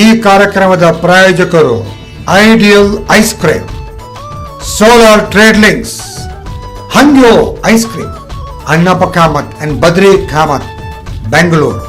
ಈ ಕಾರ್ಯಕ್ರಮದ ಪ್ರಾಯೋಜಕರು Ideal ice cream, Solar Trade Links, Hangyo ice cream, Annappa Kamath and Badri Kamath, Bengaluru.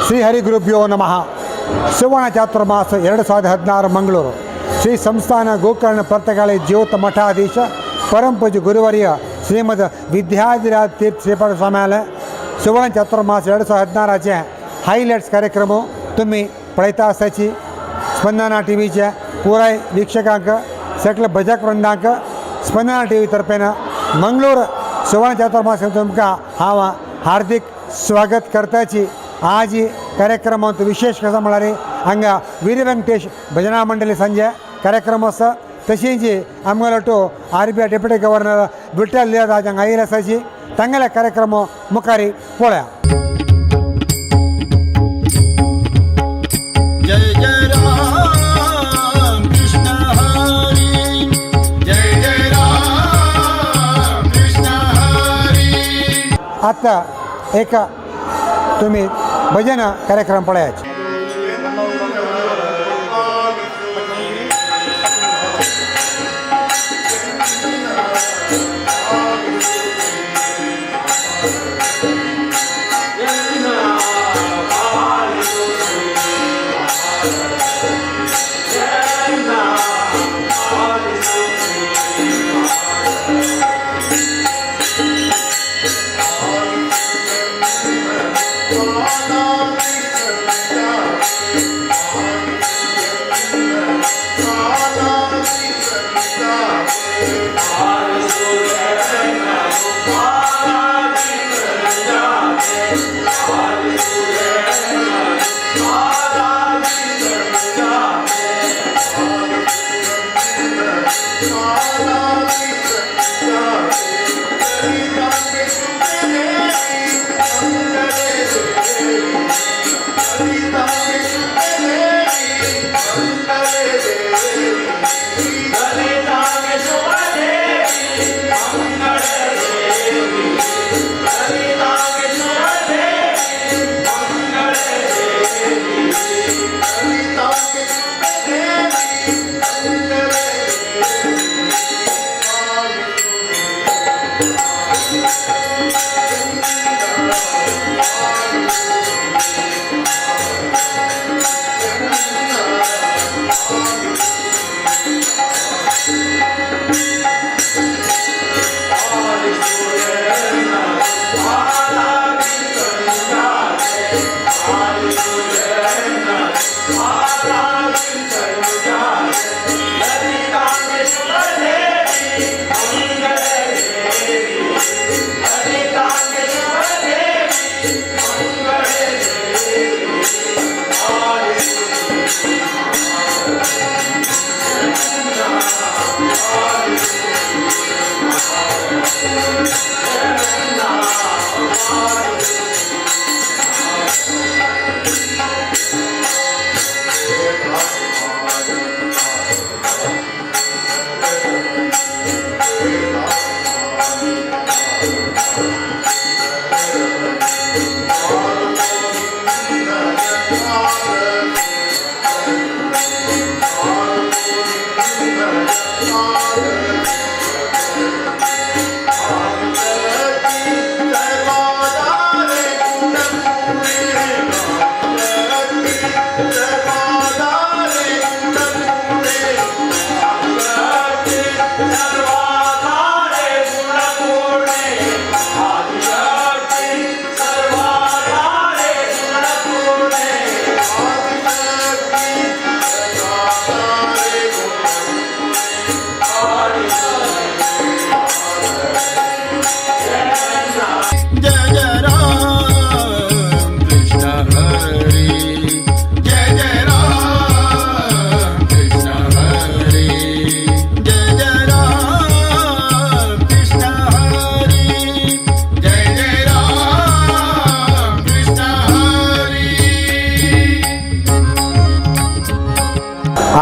Shri Hari ಗುರುಭ್ಯೋ ನಮಃ. ಸುವರ್ಣ ಚಾತುರ್ಮಾಸ 2016 ಮಂಗಳೂರು ಶ್ರೀ ಸಂಸ್ಥಾನ ಗೋಕರ್ಣ ಪರ್ತಗಾಳಿ ಜ್ಯೋತ ಮಠಾಧೀಶ ಪರಂಪೂಜ್ಯ ಗುರುವರ್ಯ ಶ್ರೀಮದ್ ವಿದ್ಯಾಧಿರಾಜ ತೀರ್ಥ ಶ್ರೀಪಾದ ಸ್ವಾಮ್ಯಾಲೆ ಸುವರ್ಣ ಚಾತುರ್ಮಾಸ 2016चे हायलायट्स कार्यक्रम तुम्ही पळयता आसताची. स्पंदना टी व्हीच्या पुराय वीक्षकांक, सगळे भजक वृंदांक स्पंदना टी व्ही तर्फेन मंगळूर सुवर्ण चातुर्मास तुमकां हांव हार्दिक स्वागत करताची. आज कार्यक्रमांत विशेष कसं म्हळ्यार हांगा वीर वेंकटेश भजना मंडळी संजय कार्यक्रम आसा. तशीच आमगेलो RBI deputy governor Vittal Leelraj हांगा आयिल्ले आसाची. तांगेले कार्यक्रम मुखारी पळया. जय जय राम कृष्ण हरी, जय जय राम कृष्ण हरी. आतां एक तुमी भजन कार्यक्रम पळयाचे.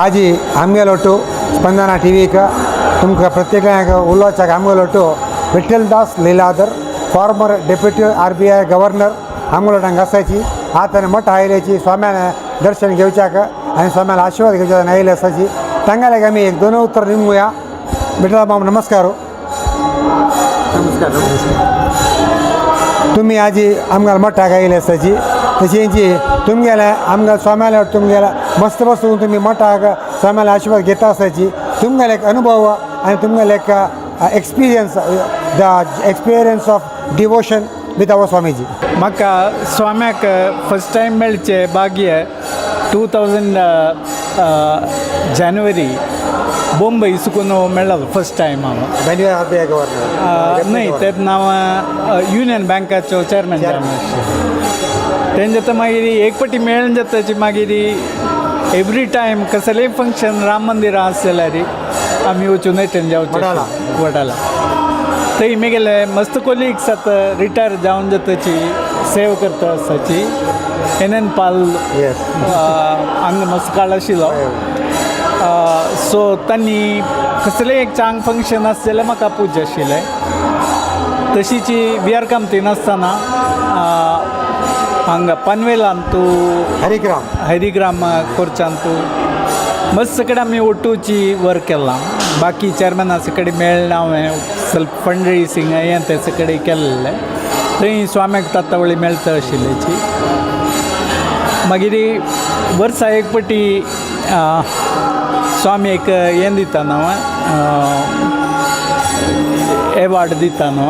आजी आमगेलोटू स्पंदना टी व्हीक तुमकां प्रत्येकाक उलोवच्याक आमगेलोटू Vitthal Das Leeladhar former deputy RBI governor आमगेलोट हांगा आसाची. आतां मठ आयल्याची स्वाम्यान दर्शन घेवच्याक आनी स्वाम्यान आशीर्वाद घेवच्याक आयिल्ले आसाची. तांगेल्याक आमी एक दोन उतर निमूया. विठ्ठल मामा नमस्कार. नमस्कार नमस्कार. तुमी आजी आमकां मठाक आयिल्ले आसाची, तशेंच तुमगेले आमकां स्वाम्याले तुमगेले मस्त बसून तुमी मठाक स्वाम्याले आशीर्वाद घेता आसाची. तुमगेले एक अनुभव आनी तुमगेले एक experience, the experience of devotion with our Swamiji. म्हाका स्वाम्याक फर्स्ट टायम मेळचें भाग्य 2000 जानेवारी बोंबय सुकून मेळ्ळो फर्स्ट टायम हांव. When RBI governor? न्हय, तेन्ना हांव युनियन बँकाचो चॅरमॅन जावन आशिल्लो. तेंजे आतां मागीर एक पाटी मेळून जाताची, मागीर एवरी टायम कसलेय फंक्शन राम मंदिरां आसा जाल्यार आमी वचून एटेंड जावचें. वडाला. वडाला थंय मेगेले मस्त कोलिग्स आतां रिटायर जावन जाताची सेव करता आसाची. एन एन पाल हांगा मस्त काळ आशिल्लो. सो तांणी कसलें एक चांग फंक्शन आसा जाल्यार म्हाका पूज आशिल्लें. तशीच बी आर कामतीन आसतना हांगा पनवेलान तूं हरिग्राम. हरिग्राम कोर्चान तूं मस्त कडेन आमी ओटूची वर्क केलां. बाकी चेअरमॅना कडेन मेळ्ळें हांवें, सेल्फ फंड रेसिंग हें तें कडेन केल्लें. थंय स्वाम्याक तात्तावळी मेळटा आशिल्ल्याची. मागीर वर्सा एक पटी स्वामी एक हें दिता न्हू, एवॉर्ड दिता न्हू.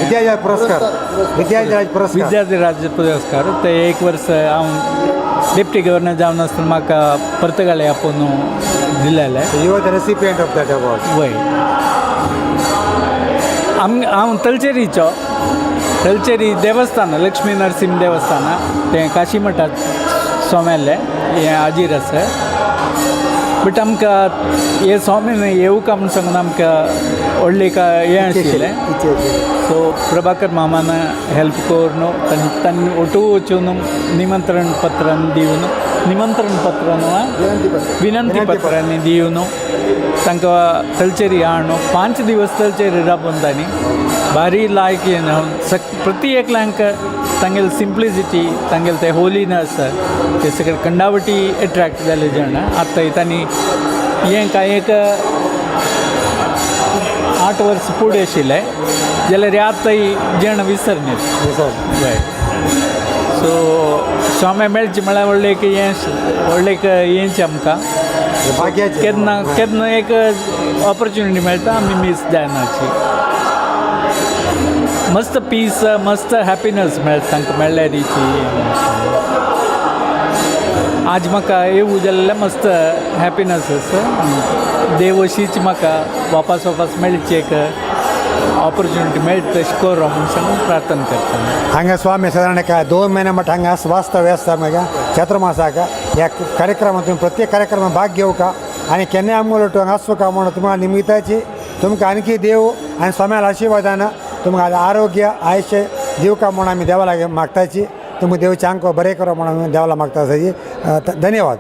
विद्याधिराज पुरस्कार, विद्याधिराज पुरस्कार. विद्याधिराज पुरस्कार ते एक वर्स हांव डेप्टी गव्हर्नर जावन आसतना म्हाका पर्तगाळे आपोवन दिलेलें. You are the recipient of that award. वय, आम हांव तलचेरीचो. तलचेरी देवस्थान, लक्ष्मी नरसिंह देवस्थान, तें काशी मठात सोमेल्लें हें आजीर आसा. बट आमकां हे स्वामी येवका म्हूण सांगून आमकां व्हडलें एक हें आशिल्लें. सो प्रभाकर मामान हेल्प करून तांणी ओटू वचून निमंत्रण पत्रान दिवन, निमंत्रण पत्र न्हू, विनंती पत्रांनी दिवन तांकां तलचेरी हाडून 5 दिवस तलचेरी राबोवन तांणी भारी लायक सक प्रति एकल्यांक तांगेले सिंप्लिसिटी, तांगेले ते होलीनस, ते सगळे कंडावटी एट्रॅक्ट जाले जाण. आतां तांणी हें कांय एक 8 वर्स फुडें आशिल्लें जाल्यार आतांय जेण विसरनीत. हय, सो स्वामी मेळचे म्हळ्यार व्हडलें एक हें, व्हडलें एक हेंच आमकां. भाग्याचें. केन्ना केन्ना एक ऑपॉर्च्युनिटी मेळटा, आमी मीस जायनाची. मस्त पीस, मस्त हॅपिनस मेळटा तांकां मेळ्ळ्यारीची. आज म्हाका येवू जाल्लें मस्त हॅपिनस आसा. देव अशीच म्हाका वापस वापस मेळची एक ऑपॉर्च्युनिटी मेळटा तशें करो म्हूण सांगून प्रार्थना करता. हांगा स्वामी सादारण काय 2 महिने मठ हांगा वास्तव्य आसता मागीर चातुर्मासाक. ह्या कार्यक्रमात तुम्ही प्रत्येक कार्यक्रमात भाग घेवका आनी केन्नाय आमगेलो हांगा आसूका म्हणून तुमकां निमित्ताची. तुमकां आणखी देव आनी स्वाम्याला आशीर्वादान तुमकां आरोग्य आयुष्य दिवका म्हणून आमी देवा लागीं मागताची. तुमकां देव चांको बरें करो म्हणून आमी देवाला मागता आसाची. धन्यवाद.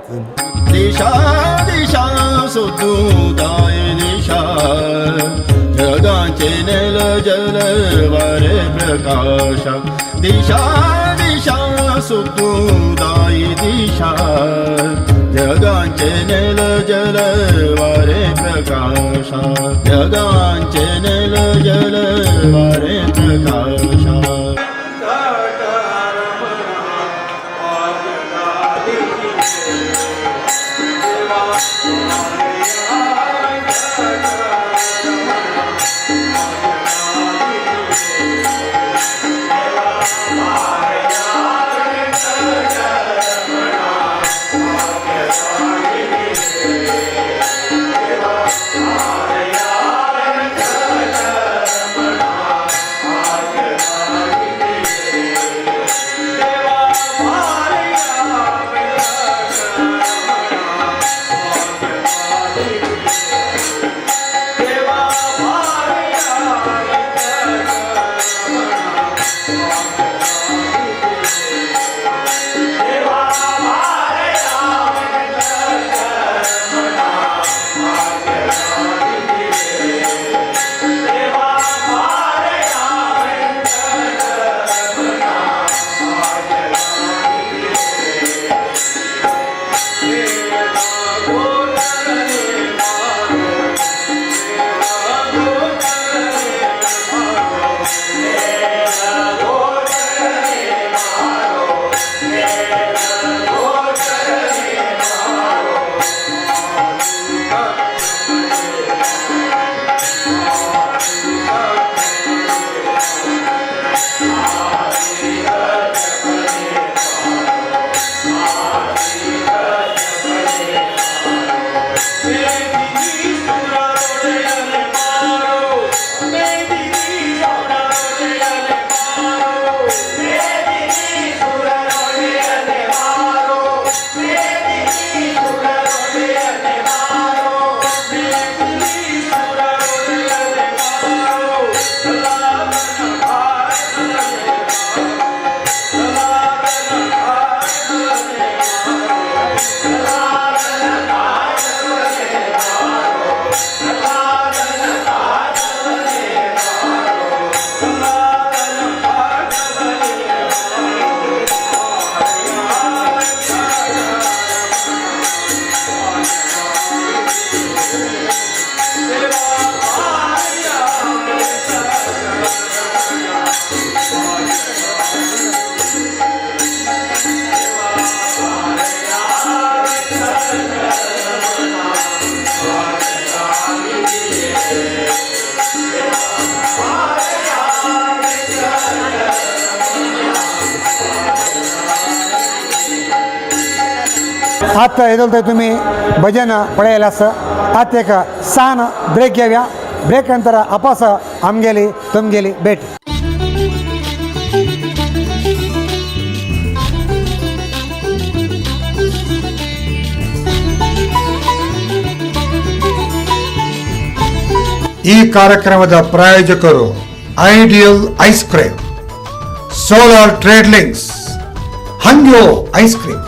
दिशा दिशा सुदूताय दिशा, जगाचे नेल जल वारे प्रकाशा. दिशा दिशा सुदूताय दिशा, जगाचे नेल जल वारे प्रकाशा. जगाचे नेल जल वारे प्रकाशा. आतां येदोळ तुमी भजन पळयलें आसा. आतां एक सान ब्रेक घेवया. ब्रेक नंतर आपास आमगेली तुमगेली भेट. ಈ ಕಾರ್ಯಕ್ರಮದ ಪ್ರಾಯೋಜಕರು ideal ice cream, solar trade links, Hangyo ice cream,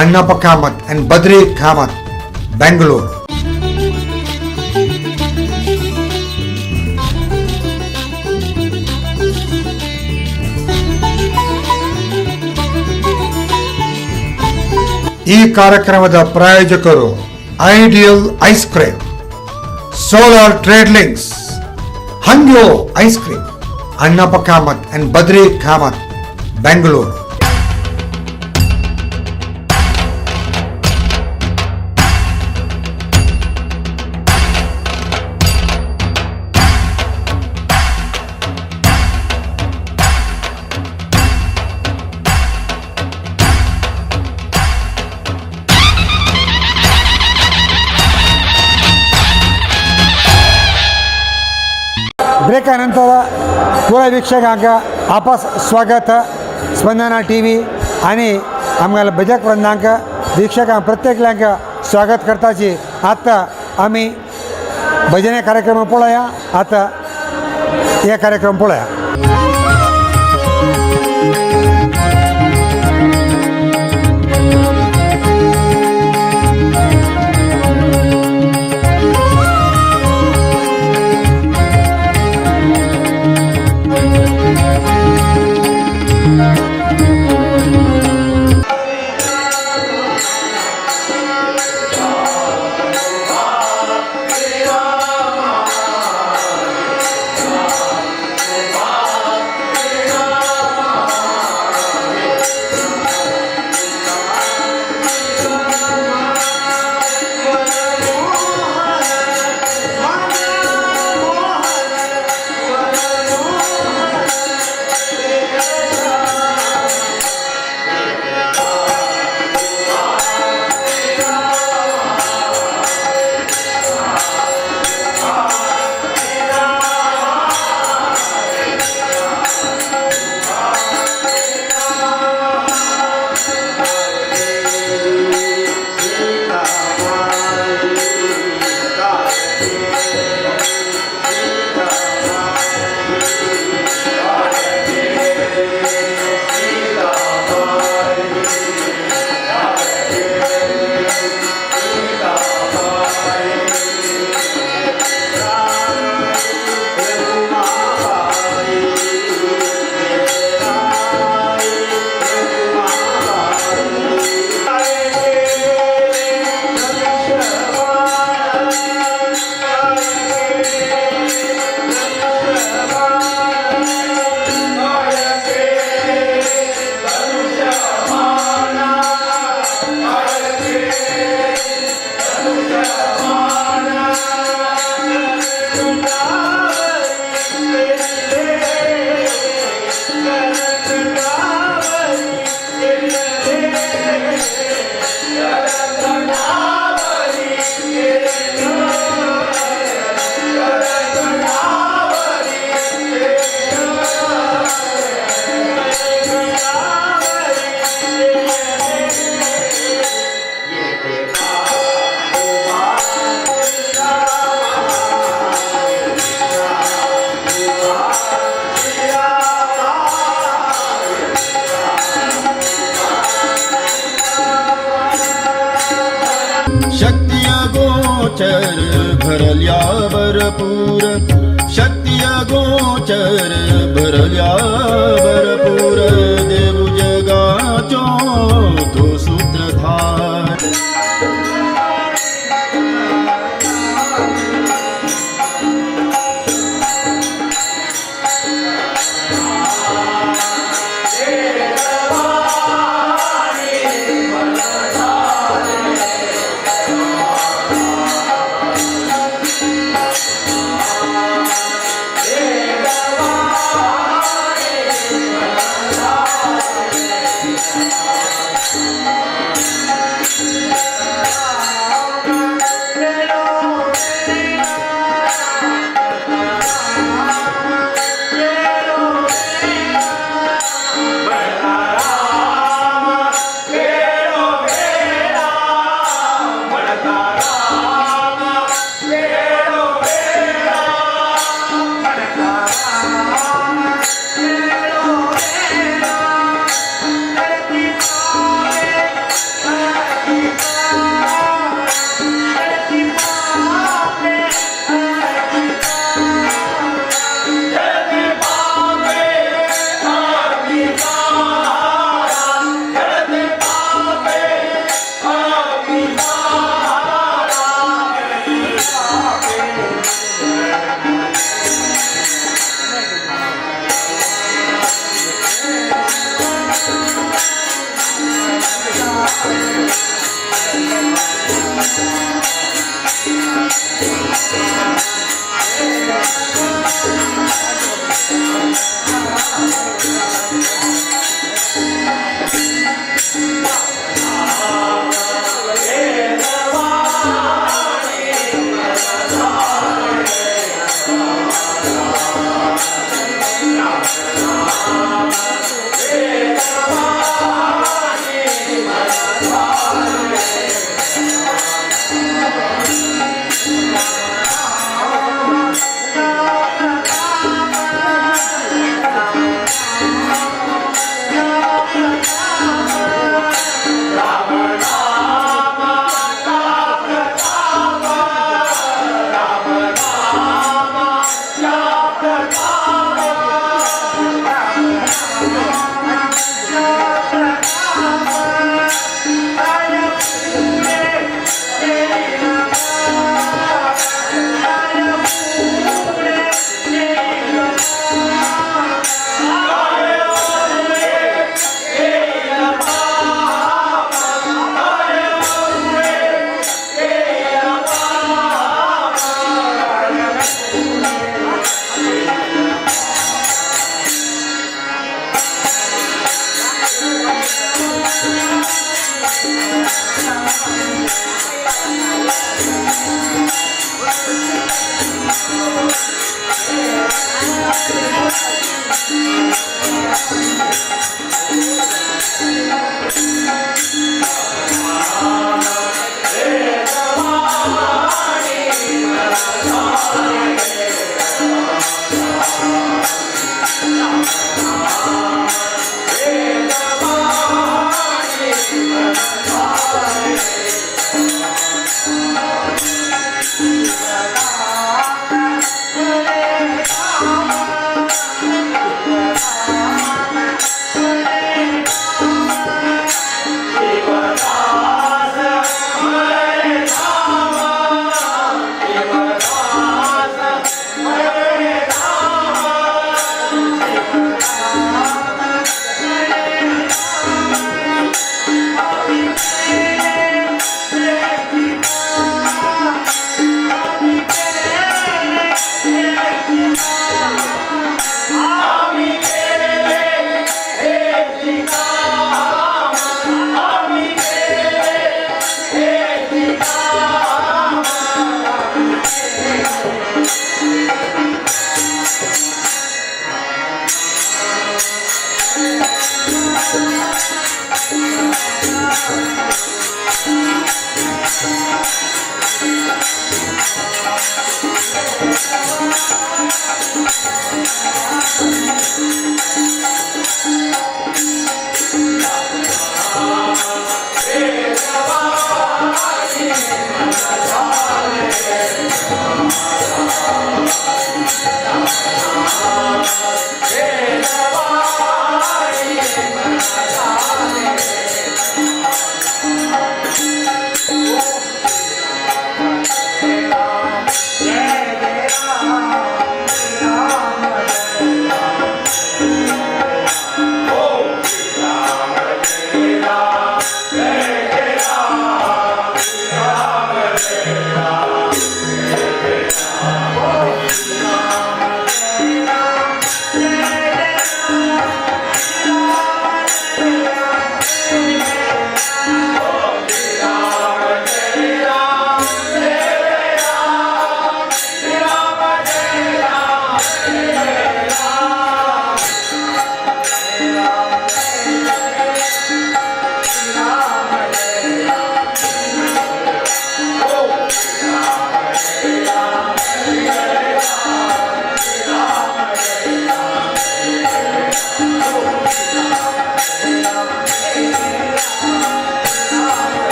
Annappa Kamath and Badri Kamath, Bengaluru. ಈ ಕಾರ್ಯಕ್ರಮದ ಪ್ರಾಯೋಜಕರು ideal ice cream, solar trade links, Hangyo ice cream, Annappa Kamath and Badri Kamath, Bengaluru. ಬ್ರೇಕ ನಂತರ ಪೂरा वीक्षकांक आपस स्वागत. स्पंदना टी व्ही आणि आमगेल्या भजक वृंदांक वीक्षकांक प्रत्येकल्यांक स्वागत करताची. आतां आमी भजने कार्यक्रम पळोवया. आतां हे कार्यक्रम पळोवया. शक्तिय गोचर भरल्या भरपूर, शक्तिय गोचर भरल्या भरपूर, देऊ जगाचो तो सूत्रधार. Amen.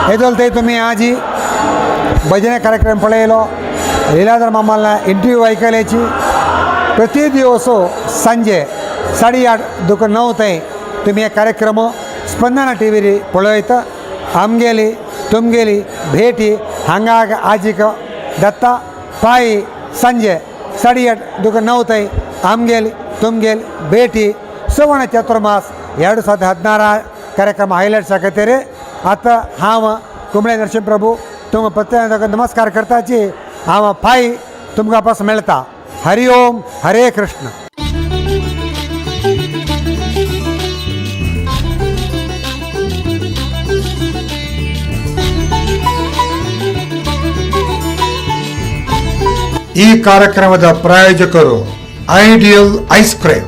येदोल तुम्ही आजी भजने कार्यक्रम पळयलो, लीलाधर मामाला इंटरव्यू ऐकल्याची. प्रति दिवस संजे 8:30 दुक 9 थंय तुम्ही हे कार्यक्रम स्पंदना टी व्हीर पळयता. आमगेली तुमगेली भेटी हांगा आजीक दत्ता पायी संजे 8:30 दुक 9 थंय आमगेली तुमगेली भेटी सुवर्ण चतुर्मास 2016 कार्यक्रम हायलायट्स आकतीर. आतां हांव कुंबळे नरसिंह प्रभू तुमकां प्रत्येक नमस्कार करताची. हांव पायी तुमकां पास मेळटा. हरि ओम, हरे कृष्ण. ಈ ಕಾರ್ಯಕ್ರಮದ ಪ್ರಾಯೋಜಕರು Ideal ice cream,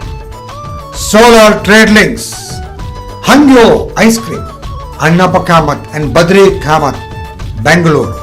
solar trade links, Hangyo ice cream, Annappa Kamath and Badri Kamath, Bengaluru.